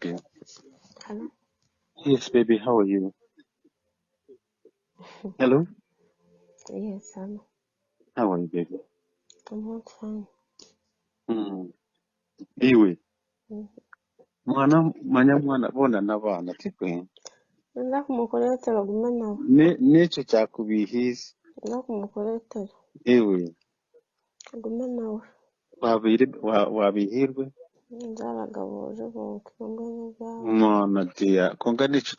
baby. Hello? Yes, baby, how are you? Hello? Yes, hello. How are you, baby? I'm not fine. Iwe, mwana, manya mwana, boona n'abaana tikwe. Nza kumukureetera ogume nawe. N'ekyo kyakubihiize. Nza kumukureetera Iwe, ogume nawe. Wabihiirwe? Nzaaraga boojo bonka mbwenu ebyawe. Mwana dear, kwonka n'ekyo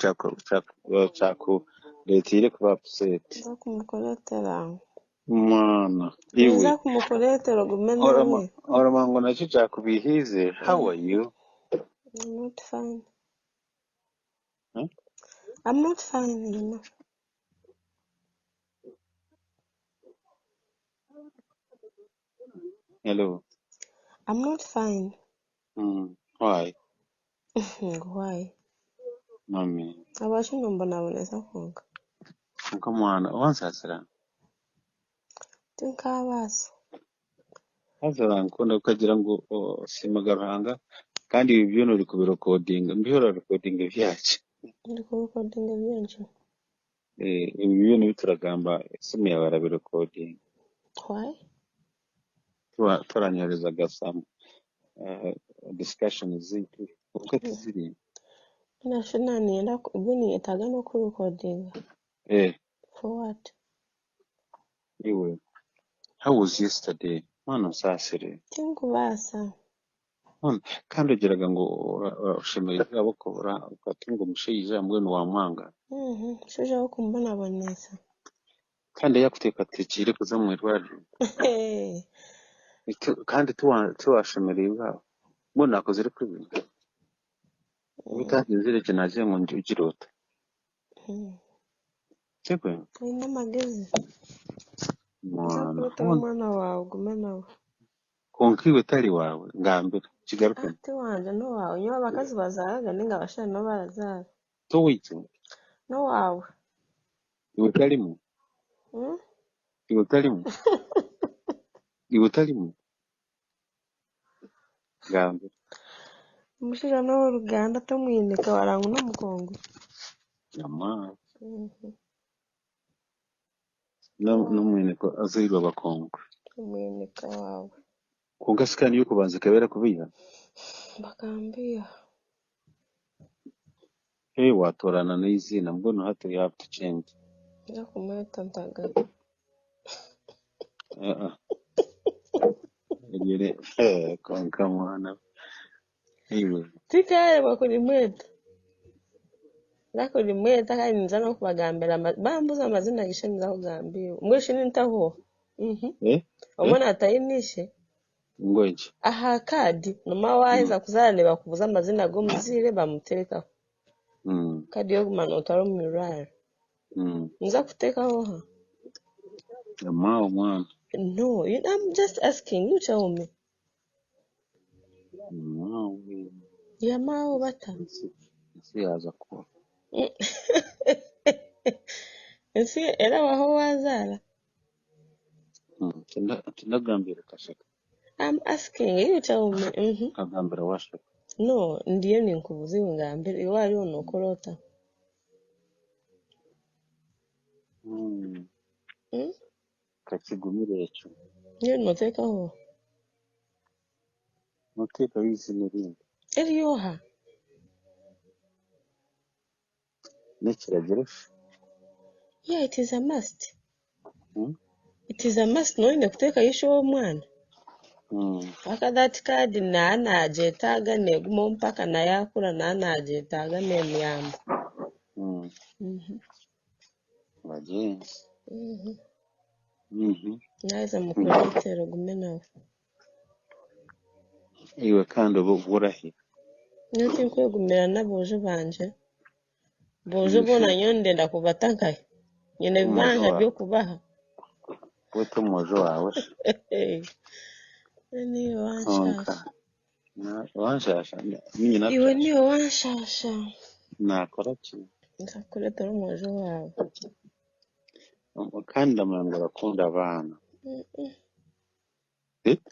kyakureeteire kuba upset. Nza kumukureetera. Mwana, iwe. Nza kumukureetera ogume nawe. Oroma ngu nakyo kyakubihiize. How are you? I'm not fine. Huh? I'm not fine, you know. Hello. I'm not fine. Why? Why? Mami. Habwaki nombonabonesa kwonka? Nka mwana, wansaasira. Tinkaabaasa. Haza urankunda ukagira ngu osiimaga Ruhanga kandi ibi byona ori kubirekodinga. Mbihi orarekodinga ebyaki? Ndi kurekodinga byingi. Ebi byona ebi turagamba esimu yawe arabirekodinga. Why? Turanyoherezaga some discussions zaitu kwonka tiziri. Nasho naninyenda ebyo ninyetaaga n'okurekodinga. For what? Iwe, how was yesterday? Mwana onsaasire. Tinkubaasa. Mwana, kandi ogiraga ngu oshemereirwe ahabw'okuba okatunga omushaija mbwenu wamwanga. Mushaija w'okumbonabonesa. Kandi yakuteekateekiire kuza omu irwariro. Kandi tiwashemereirwe aho. Mbwenu nakozire kubi. Obu utaginzire gye naagira ngu ugire ota? Sibwe? Oine amagezi. Nza Mwana. kureetera omwana waawe ogume nawe. Kwonka iwe tari waawe, ngambira. Kigarukemu. Ti wangye n'owaawe. Nyowe abakazi bazaaraga ninga abashaija nibo barazaara. Towaitu. N'owaawe. Iwe tarimu? Iwe tarimu? Iwe tarimu? Ngambira. Omushaija n'ow'oruganda tomwinika waranga ngu n'omukongo. Nyamara. N'omwiniko azairwe abakongo. Omwinika waawe. Kwonka scan y'okubanza ekaba erakubiiha? Bakambiiha. Hey, waatoorana n'eiziina mbwenu hati you have to change. Nza kumweta Ntagara. Eryo kwonka mwana iwe. Tinkarebwa kurimweta. Nza kurimweta kandi ninza n'okubagambira bambuuza amazina gishe ninza kugamba iwe. Mbwenu shi nintaho? Omwana ataine ishe? Ngweki. Aha kaadi noomanya waaheza kuzaara nibakubuuza amazina g'omuzaire bamuteekaho. Kaadi y'okuguma nootwara omu irwariro. Ninza kuteekaho oha? Nyamara mwana. No, I'm just asking you tell me. Nyamara. Yamaawo bata? Ensi yaaza kuba. Ensi erabaho waazaara? Tindagambira kashaka. I'm asking you tell me. Nkagambira washaka. No, ndiyo ninkubuuza iwe ngambire iwe wariyo nookora ota? Kakigumire ekyo. Niwe nooteekaho? Nooteekaho eiziina erindi. Eryoha? N'ekiragiro shi? Yeah, it is a must. It is a must noine kuteekayo ishe w'omwana. Paka that card naa naagyetaaga neegumaho mpaka naye akura naa naagyetaaga neemuyamba. Bagyenzi. Naaheza mukureetera ogume nawe. Iwe kandi oba orahi? Nyowe tinkwegumira n'aboojo bangye. Boojo boona nyowe ndenda kubata nkahe? Nyine ebibanja by'okubaha. Weta omwojo waawe. Iwe niiwe wanshasha. Wanshasha? Ninye Iwe niiwe wanshasha. Naakora ki? Nza kukureetera omwojo waawe. Kandi ndamanya ngu orakunda abaana.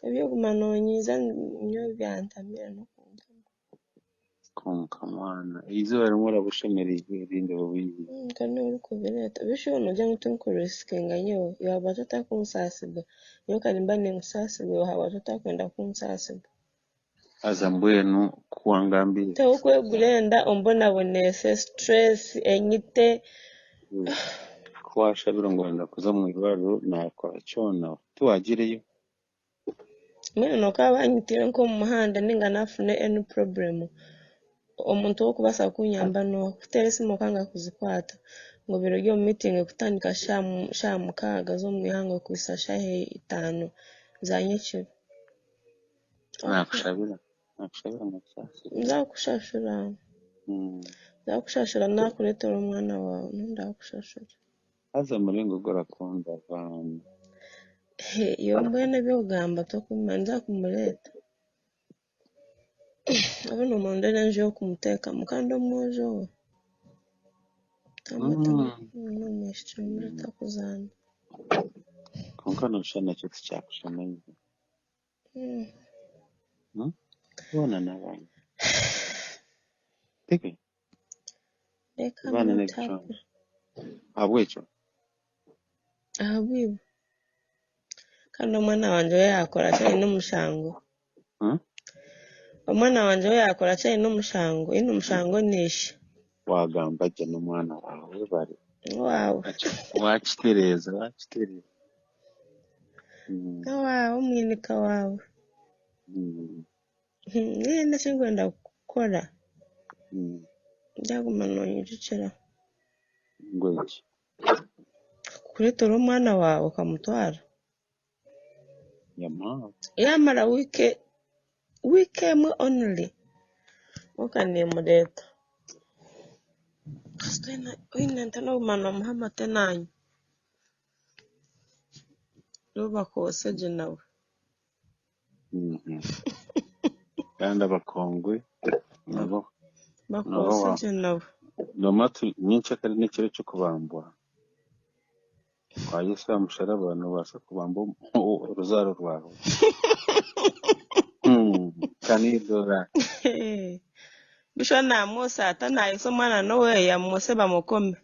Eby'okuguma noonyiiza nyowe byantamire n'okuntama. Kwonka mwana, eizooba rimwe oraba oshemereirwe erindi obe obihiire. Nka niiwe orikubireeta. Bishi noogira ngu tinkurisikinga nyowe? Iwe habwaki otakunsaasibwa? Nyowe ka nimba ninkusaasibwa iwe habwaki otakwenda kunsaasibwa? Haza mbwenu ku wangambiire. Teho kwegura enda ombonabonese, stress enyite. Ku waashabire ngu orenda kuza omu irwariro naakora kyona tiwaagiireyo? Mbwenu nookaba banyitire nk'omu muhanda ninga naafuna any problem, omuntu ow'okubaasa kunyamba n'oha? Kuteera esimu okanga kuzikwata, ngu obaire ori omu meeting kutandika shaaha 6 z'omu ihangwe kuhitsya shaaha 5 za nyekiro. Okay. Naakushabira, naakushabira naakusaasira. Nzakushashura. Nzakushashura naakureetera omwana waawe, niho ndaakushashura. Haza omuringo ogu orakunda abaana. Iwe mbwenu eby'okugamba tokubimanya, nzakumureeta. Abe nomurondera enju y'okumuteekamu kandi omwojo we. N'omwishiki omuri takuzaana. Kwonka nooshusha nakyo tikyakushemeire. Boona n'abaana. Tibyo? Reka Abaana I'm not n'ebiconco. happy. Ahabw'ekyo? Ahabw'iwe. Kandi omwana wangye we yaakora ki aine omushango? Omwana wangye we yaakora ki aine omushango? Oine omushango n'ishe. Waagamba gye n'omwana waawe bari. Owaawe. Waakitereeza, waakitereeza. Owaawe omwinika waawe. Niinyenda eki ndikwenda kukora. Ndyaguma noonyijukira. Ngu eki? Kukureetera omwana waawe okamutwara. Yamuha. Yaamara wiiki emwe only, okaneemureeta. Kasita oine ente n'okuguma noomuha amate naanywa. Reero bakoose gye nawe. Kandi abakongwe nabo nabo Bakoose gye nawe. Nomatu nyencakare n'ekiro ky'okubambwa kwa Yesu aha musharaba noobaasa kubamba oruzaaro rwawe. Can you do that? Bisho naamwosa ata naayesa omwana n'owe yamwose bamukome.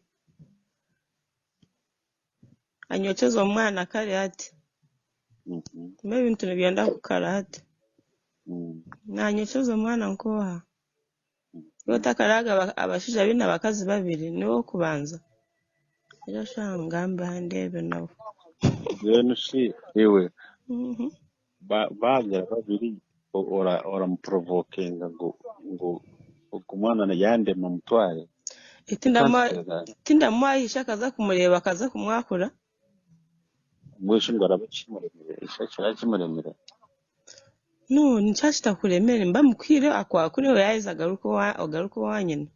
Anyokyeze omwana kare hati. Ebintu nibyenda kukara hati. Nanyokyeza omwana nk'oha? Iwe otakaraaga abashaija baine abakazi babiri niwe w'okubanza? Reero shaaha ngambe aha ndeebe nawe. Mbwenu shi iwe baagira babiri oramuprovokinga ngu ogu mwana yandema mutware? You can't do that. Tindamuha akaza kumureeba akaza kumwakura. Mbwenu shi ngu araba kimuremire, ishe kiraba kimuremire? No, nikyo kitakuremere mba mukuhire akwakure we yaaheza agaruke owa nyina.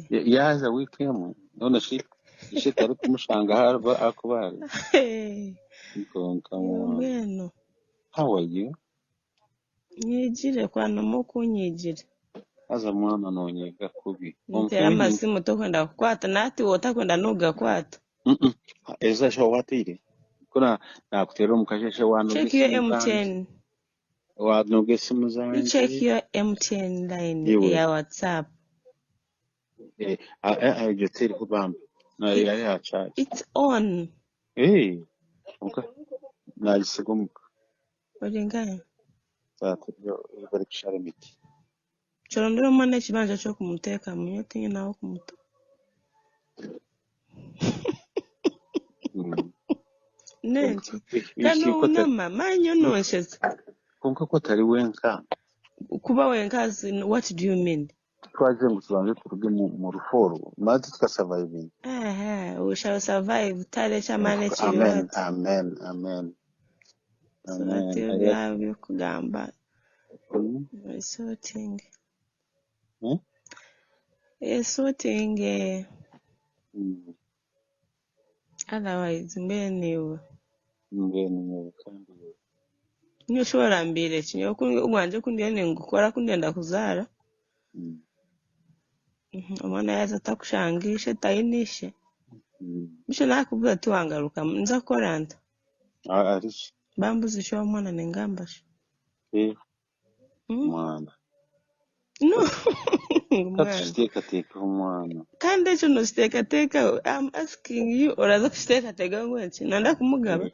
Yaaza wiiki emwe none shi ishe tarikumushanga ahu arikuba ari? Kwonka Iwe mwana. mbwenu. How are you? Nyigire kwanoma okunyigire. Haza mwana noonyega kubi. Nteera amasimu tokwenda kukwata nati iwe otakwenda n'okugakwata. Eza shi waataire? Ku naakuteerera omu kasheeshe waanoga Check your esimu zangye. MTN. Waanoga esimu You zangye. check your MTN line Iwe. eya WhatsApp. Egyo teriho bambi. Yari aha charge. It's on. Kwonka naagisiga omuka. Ori nkahe? Bari kushara emiti. Kirondera omwana ekibanja ky'okumuteekamu nyowe tinyine ah'okumuta. N'enki? Kandi noonama manya ononsheza. Kwonka ku otari wenka. Kuba wenka as in what do you mean? Twagira ngu tubanze turuge mu rufu orwo maze tukasurvivinga. Aha, we shall survive. Tare ky'amaani ekiriho Amen, hati. amen, amen. So Amen. hati Aya- byokugamba sorting. Sorting. Otherwise mbwenu iwe. Mbwenu nyowe kandi iwe. Nyowe shi orambiire ki? Nyowe ogwangye ku ndiyo ningukora ku ndenda kuzaara. Omwana yaaza atakushanga ishe taine ishe. Bisho naakubuuza tiwangarukamu nza kukora nta? Ari ki? Bambuza ishe w'omwana ningamba shi? Mwana. No ngu Ka mwana. tukiteekateekeho mwana. Kandi ekyo nokiteekateekaho I'm asking you oraza kukiteekateekaho ngu enki nanda kumugaba?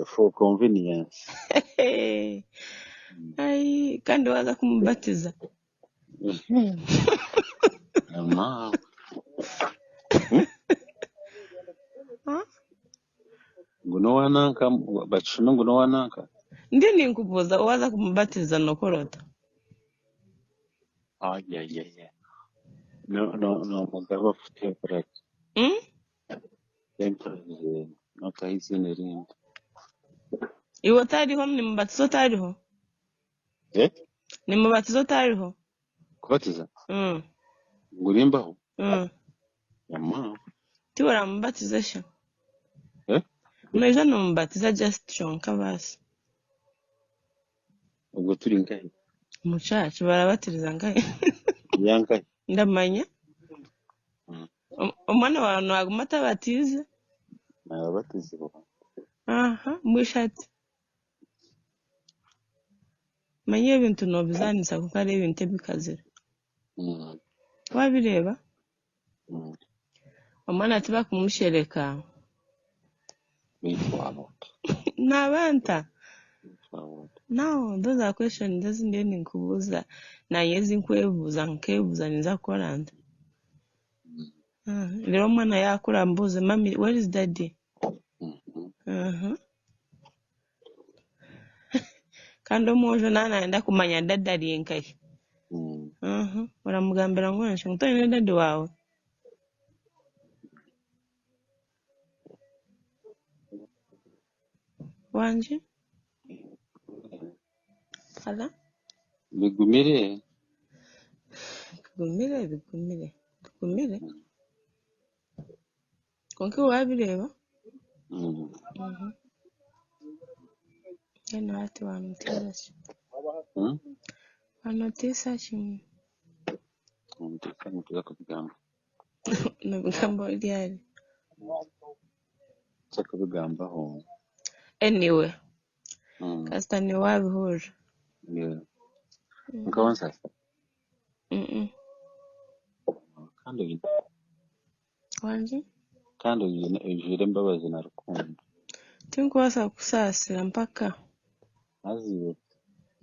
For convenience. Ai kandi waaza kumubatiza. Ama. Huh? Ngu n'owa nanka bakishume ngu n'owa nanka. Ndiyo ninkubuuza waaza kumubatiza nokora ota? Ayayaya. No no no mugaba for temporary. Temporary notaho eiziina erindi. Iwe otariho nimubatiza otariho? Eh? Nimubatiza otariho? Kubatiza? Mm. Ngu nimbaho? Ama. Tiwe oramubatiza sha? Eh? Noija nomubatiza just kyonka baasi. Obwo turi nkahi? Omu church barabatiriza nkahi? Ya nkahi? Ndamanya. Omwana waawe naguma atabatiize? Nabatizibwa. Aha, mbwenu ati. Manya ebintu nobizaanisa kwonka hariho ebintu ebikazire. Wabireeba? Omwana tibakumushereka. Beitu waaba ota? Naaba nta? Beitu waaba ota? No, those are questions ezi ndiyo ninkubuuza naanye ezi nkwebuuza nkeebuuza ninza kukora nta? Reero omwana yaakura ambuuze mummy where is daddy? Kandi omwojo naaba nayenda kumanya daddy ari nkahi. Oramugambira ngu enki ngu toine daddy waawe? Wangi? Hala? Bigumire. Bigumire, bigumire, bigumire. Kwonka iwe waabireeba? Mbwenu hati waanotiisa ki? Waanotiisa ki? Nituza nituza kubigamba. Nobigambaho ryari? Tuza kubigambaho. Anyway, kasita niiwe waabihurira. Yeah. Nkawansasa. Kandi oine Wangi? kandi oine oijwire embabazi na rukundo. Tinkubaasa kukusaasira mpaka. Haza iwe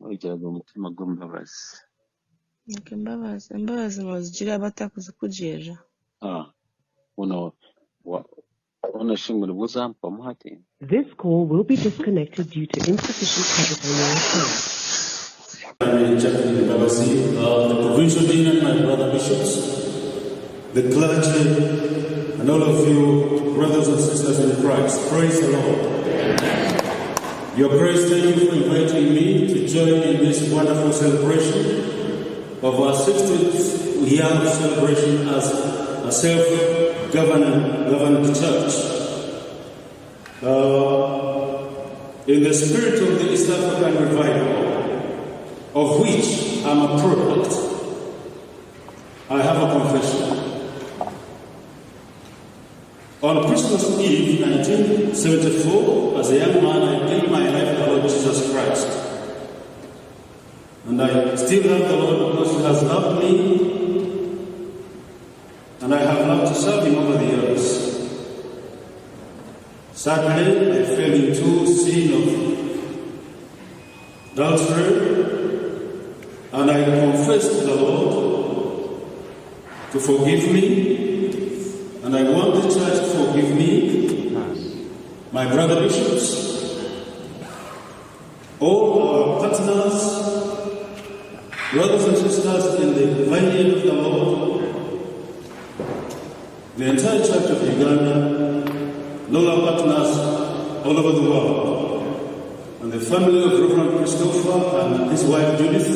ogiraga omutima gw'embabazi. Reka embabazi, embabazi noozigira batakuzikugirira. Ah, ono wa ono shi ngu nibwo ozampwamu hati? This call will be disconnected due to insufficient credit on your account. Jacqueline Mbabazi, the provincial dean and my brother bishops, the clergy, and all of you brothers and sisters in Christ. Praise the Lord. Your Grace, thank you for inviting me to join in this wonderful celebration of our 60th year of celebration as a self-governed governed church. In the spirit of the East African Revival, of which I'm a product, I have a confession. On Christmas Eve, 1974, as a young man, I gave my life to the Lord Jesus Christ. And I still love the Lord because He has loved me, and I have loved to serve Him over the years. Sadly, I fell into sin of adultery, and I confessed to the Lord to forgive me, and I want the church to forgive me, my brother bishops, all our partners, brothers and sisters in the vineyard of the Lord, the entire Church of Uganda, and all our partners all over the world, and the family of Reverend Christopher and his wife Judith,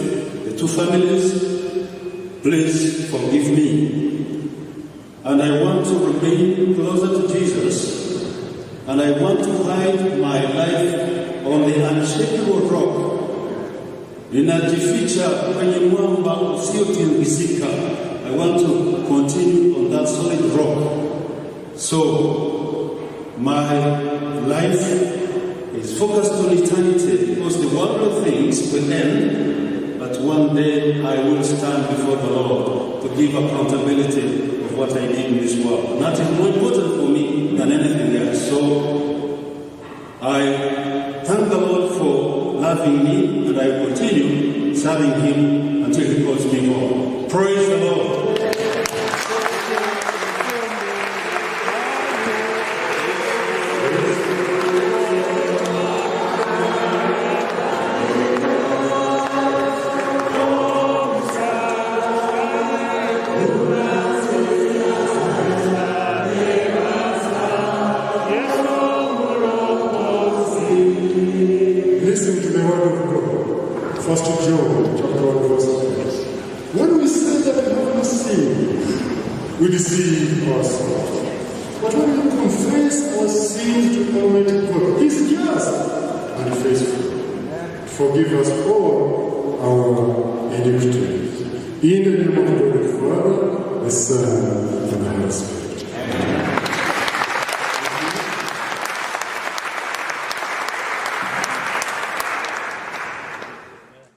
the two families, please forgive me. And I want to remain closer to Jesus, and I want to hide my life on the unshakable rock. Ninajificha kwenye mwamba usiotingizika. I want to continue on that solid rock. So my life is focused on eternity because the worldly things will end, that one day I will stand before the Lord to give accountability of what I did in this world. And that is more important for me than anything else. So I thank the Lord for loving me, and I continue serving Him until He calls me home. Praise the Lord. Listen to the word of God. First John chapter 1 verse 8. When we say that we have no sin, we deceive ourselves. But when we confess our sins to Almighty God, He is just and faithful to forgive us all our iniquities. In the name of God the Father, the Son, and the Holy Spirit.